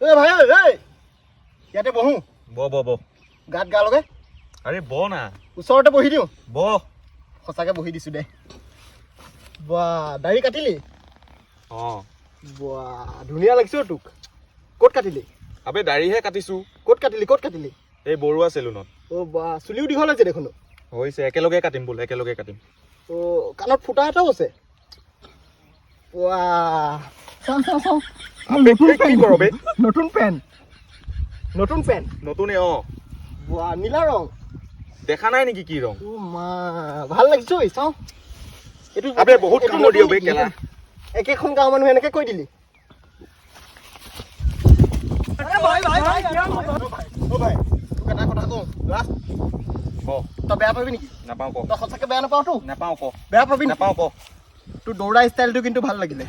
ঐ ভাই, ঐ ঐ, ইয়াতে বহোঁ। ব ব ব। গাত গা লগাই। আৰে ব না। ওচৰতে বহি দিওঁ। ব। সঁচাকে বহি দিছোঁ দে। বাহ, দাড়ি কাটিলি? অঁ। বাহ, ধুনীয়া লাগিছে অ' তোক। ক'ত কাটিলি? আবে, দাড়িহে কাটিছো। ক'ত কাটিলি, ক'ত কাটিলি? এই বৰুৱা চেলুনত। অ' বাহ, চুলিও দীঘল হৈছে দেখোন। হৈছে, একেলগে কাটিম বোল, একেলগে কাটিম। অ', কাণত ফুটা এটাও আছে। ৱাহ, চাওঁ চাওঁ চাওঁ। আবে, কি কৰ বে? নতুন পেণ্ট, নতুন পেণ্ট। নতুনে, অঁ। বাহ, নীলা ৰং। দেখা নাই নেকি কি ৰং? অ' মা, ভাল লাগিছে ঐ, চাওঁ এইটো। আবে, বহুত এইটো কামোৰ নতুন দিয় বে, নেকি? কেলা। একেখন গাঁৱৰ মানুহ, এনেকে কৈ দিলি। অ' ভাই, তোক এটা কথা কওঁ লাষ্ট। ক। তই বেয়া পাবি নেকি? নাপাওঁ, ক। তই সঁচাকে বেয়া নাপাওতো? নাপাওঁ, ক। বেয়া পাবি? নাপাওঁ, ক। তোৰ দৌৰা ষ্টাইলটো কিন্তু ভাল লাগিলে।